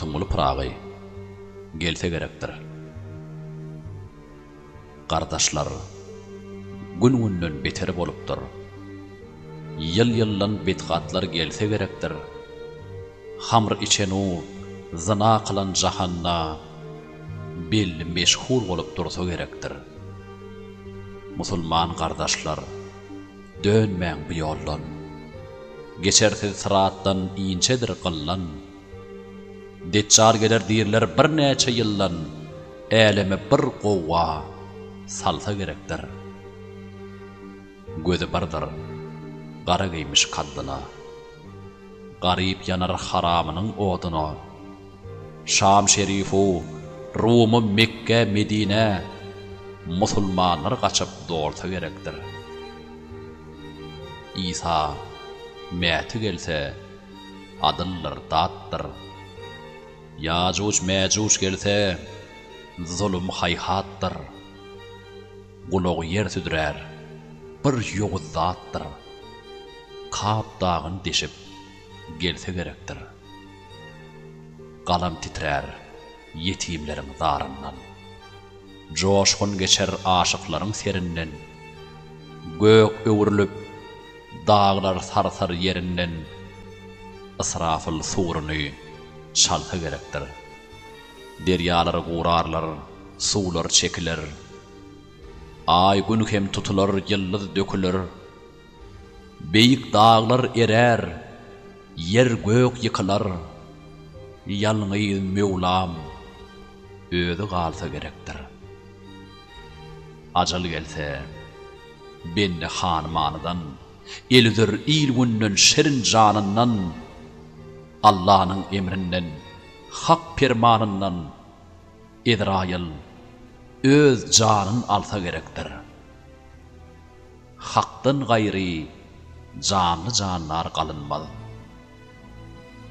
Magtymguly Pyragy gelse gerekdir. Gardaşlar, gün-günden beter bolupdyr. Ýyl-ýyldan betgatlar gelse gerekdir. Hamr içen-u, zyna kylan jahanda belli meşhur bolup dursa gerekdir. Musulman gardaşlar, dönmäň bu ýoldan. Geçersiz syratdan inçedir gyldan. Deçjal geler diýrler birnäçe ýyldan, Äleme bir gowga salsa gerekdir. Gözi birdir, gara geýmiş kaddyna. Garyp ýanar haramynyň oduna. Şam şerifu, Rumy, Mekge, Medinä musulmanlar gaçyp dolsa gerekdir. Isa, Mäti gelse, adyldyr, datdyr. Ýajuj-mäjuj gelse, zulum haýhatdyr. Gulagy ýer südrär, bir ýowuz zatdyr. Kap dagyn deşip, gelse gerekdir. Galam titrär ýetimleriň zaryndan. Joşgun geçer aşyklaryň serinden. Gök öwrülip, daglar sarsar ýerinden. Ysrafyl suruny çalsa gerekdir. Derýalar gurarlar, suwlar çekiler. Aý-gün hem tutular, ýyldyz döküler. Beýik daglar erär, ýer-gök ýykylar, Ýalňyz Möwlam özi galsa gerekdir. Ajal gelse, bende hany-manydan, El üzer il-günden, şirin janyndan, Allanyň emrinden, Hak permanyndan Ezraýyl öz janyn alsa gerekdir. Hakdan gaýry janly-jandar galynmaz.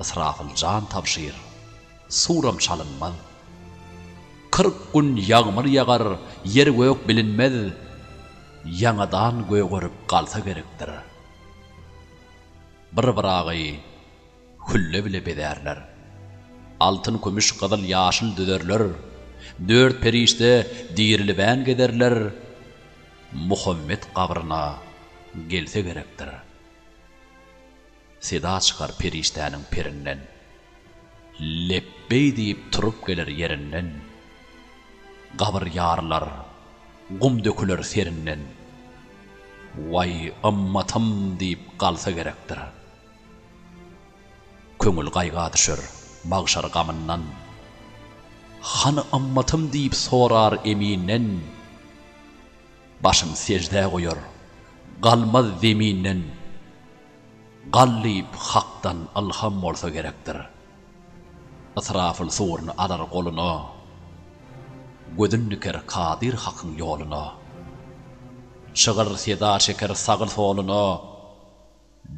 Ysrafyl jan tabşyr, suram çalynmaz. 40 gün ýagmyr ýagar, ýer-gök bilinmez, Ýaňadan gögerip galsa gerekdir. Bir byragy hülle bile bezärler. Altyn, kümüş, gyzyl, ýaşyl düzerler. Dört perişde dirilibän gezerler. Muhammet gabryna gelse gerekdir. Seda çykar perişdäniň perinden. Lepbeý diýip turup geler ýerinden. Gabyr ýarylar, gum döküler serinden. Waý, ymmatym diýip galsa gerekdir. Köňül gaýga düşer magşar gamyndan. Hany ymmatym diýip sorar eminden. Başyn seždä goýar, galmaz zeminden. Gal diýip Hakdan ylham bolsa gerekdir. Ysrafyl suruny alar goluna. Gözün diker Kadyr Hakyň ýoluna. Çygyr seda çeker sagy-soluna.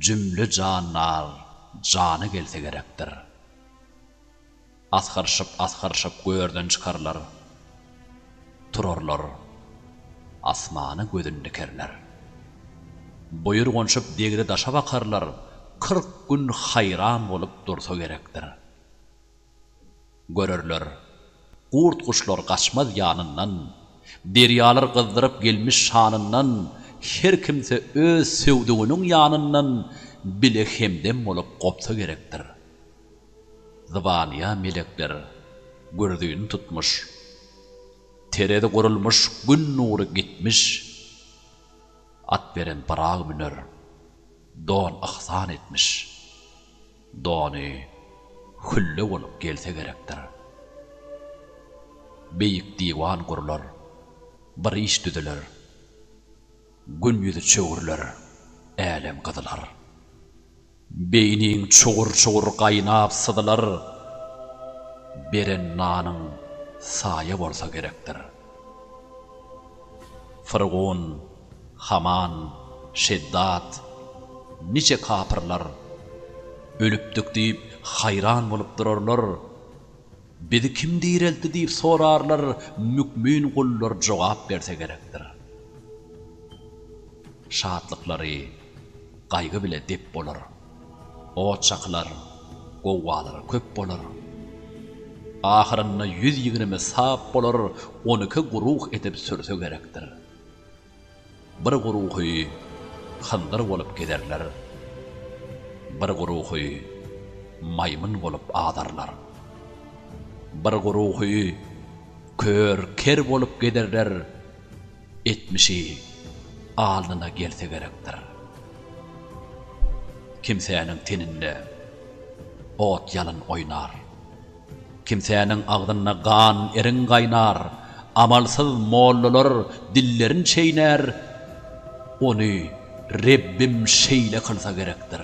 Jümle jandar jana gelse gerekdir. Asgyryşyp-asgyryşyp görden çykarlar. Turarlar, asmana gözün dikerler. Boýur gonşup degre daşa bakarlar, 40 gün haýran bolup dursa gerekdir. Görerler, gurt-guşlar gaçmaz ýanyndan, Derýalar gyzdyryp gelmiş şanyndan, Her kimse öz söwdüginiň ýanyndan Bile hemdem bolup gopsa gerekdir. Zybanyýa melekler gürzüni tutmuş, Terezi gurulmyş, gün nury gitmiş, At beren Byrag müner, don yhsan etmiş. Dony hülle bolup gelse gerekdir. Beýik diwan gurlar, bir iş düzüler. Gün ýüzi çöwrüler, älem gyzylar. Beýniň çugur-çugur gaýnap syzylar. Beren nanyň saýa bolsa gerekdir. Fyrgun, Haman, Şeddat, niçe kapyrlar, Ölüpdik diýip, haýran bolup durarlar. Bizi kim direltdi diýip sorarlar, Mükmin gullar jogap berse gerekdir. Şatlyklary gaýgy bile dep bolar. Ot çakylar, gowgalar köp bolar. Ahyrynda 120 sap bolar, on iki guruh edip sürse gerekdir. Bir guruhy hyndyr bolup gezerler, bir guruhy maýmyn bolup azarlar. Bir guruhy kör, ker bolup gezerler, etmişi alnyna gelse gerekdir. Kimsäniň teninde ot-ýalyn oýnar. Kimsäniň agzynda gan eriň gaýnar, Amalsyz mollalar dillerin çeýnär, Ony Rebbim şeýle kylsa gerekdir.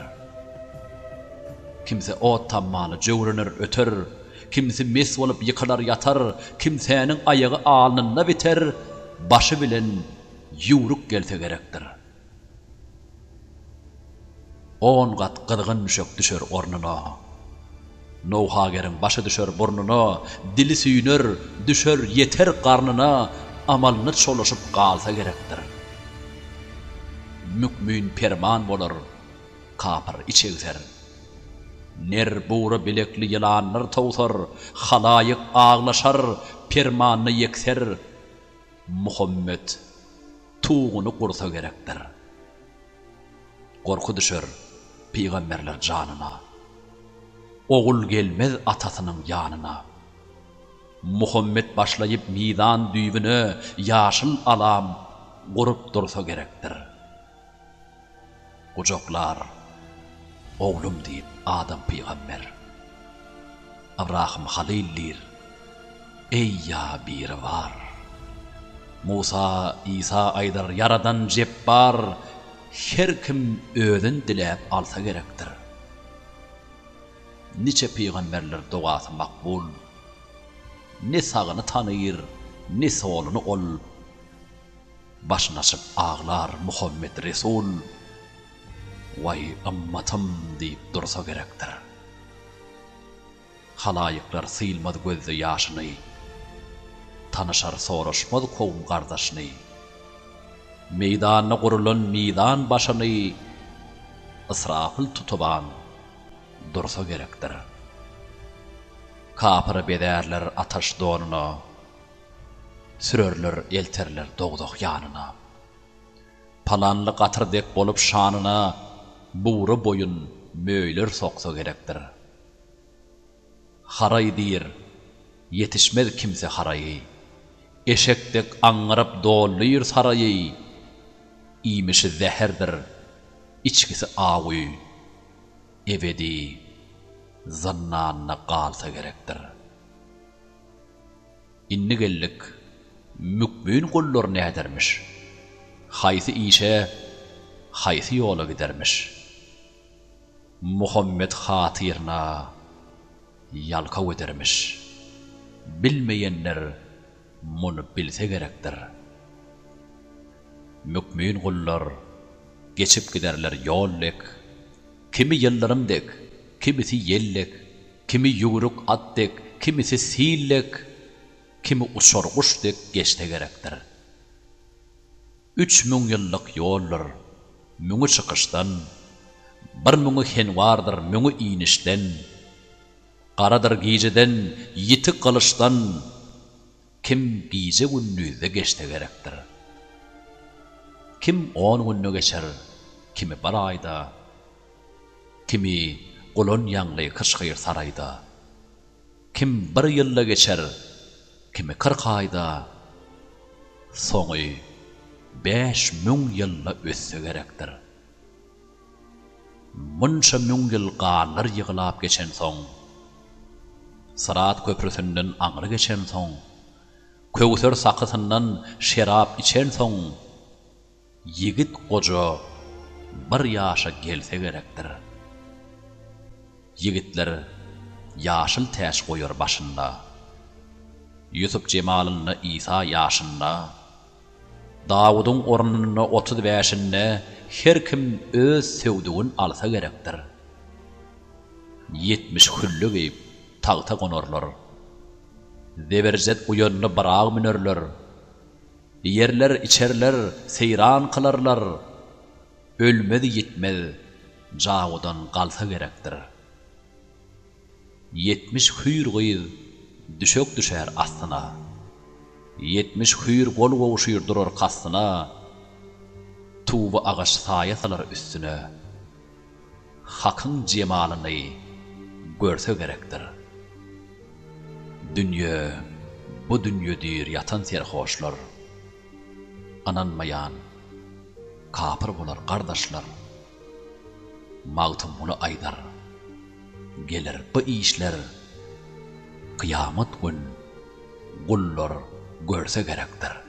Kimse ot tammany jöwrener öter, Kimsi mes bolup ýykylar ýatar, Kimsäniň aýagy alnynda biter, Başy bilen ýüwrük gelse gerekdir. On gat gyzgyn düşek düşer ornuna. Nowhageriň başy düşer burnuna, Dili süýner, düşer, ýeter garnyna, Amalyna çolaşyp galsa gerekdir. Mükmün perman bolar, kapyr iç egser. Ner bugra bilekli ýylanlar towsar, Halaýyk aglaşar, permanda ýekser. Muhammet tuguny gursa gerekdir. Gorky düşer pygamberler janyna. Ogul gelmez atasynyň ýanyna. Muhammet başlaýyp mizan düýbüne ýaşyl alam gurup dursa gerekdir. Gujaklar oglum diýip Adam pygamber. Ybrahym Halyl diýr, Eý ýa Biribar. Musa, Isa aýdar Ýaradan Jepbar, Her kim özün diläp alsa gerekdir. Niçe pygamberler dogasy makbul, Ne sagyny tanyr, ne soluny ol. Başyn açyp aglar Muhammet Resul, Waý ymmatym diýip dursa gerekdir. Halaýyklar sylmaz gözde ýaşyny, Tanyşar soraşmaz kowum gardaşyny. Meýdanda gurulan mizan başyny Ysrapyl tutuban dursa gerekdir. Kapyry bezärler ataş donuna, Sürerler elterler dowzah ýanyna. Palanly gatyr dek bolup şanyna Bugra boýun möýler soksa gerekdir. Haraý diýr, ýetişmez kimse haraýy. Eşek dek aňňyryp doldyr saraýy. Iýmişi zäherdir, içgisi awy. Ebedi zyndanda galsa gerekdir. Indi geldik, mükmin gullar nädermiş? Haýsy işe, haýsy ýola gidermiş? Muhammet hatyryna ýalkaw edermiş. Bilmeýenler muny bilse gerekdir. Mükmin gullar geçip giderler ýol dek, Kimi ýyldyrym dek, kimisi ýel dek. Kimi ýüwrük at dek, kimisi sil dek, kimi uçar guş dek geçse gerekdir. 3000 ýyllyk ýoldur, müňi çykyşdan, bir müňi henwardyr, müňi inişden, garadyr gijeden, ýiti gylyçdan, kim gije-gündizde geçse gerekdir. Kim on günde geçer, kimi bir aýda, Kimi gulan ýaňly kyşgyr saraýda. Kim bir ýylda geçer, kimi 40 aýda, Soňy 5000 ýylda ötse gerekdir. Munça müň ýyl ganlar ýyglap geçensoň, Syrat köprüsinden aňry geçensoň, Köwser sakysyndan şerap içensoň, Ýigit goja bir ýaşa gelse gerekdir. Ýigitler ýaşyl täç goýar başynda. Ýusup jemalynda Isa ýaşynda. Dawudyň ornunda 30 bäşinde her kim öz söwdügin alsa gerekdir. 70 hülle geýip tagta gonarlar. Zeberjet uýanyna byrag münerler. Iýerler, içerler, seýran kylarlar, Ölmez-ýitmez jawudan galsa gerekdir. 70 hüýr gyz Düşek düşer astyna. 70 hüýr gol gowşur durar kastyna, Tuba agaç saýa salar üstüne. Hakyň jemalyny görse gerekdir. Dünýe, bu dünýe diýr ýatan serhoşlar. Ynanmaýan kapyr bolar gardaşlar. Magtymguly aýdar, Geler bu işler kyýamat gün gullar görse gerekdir.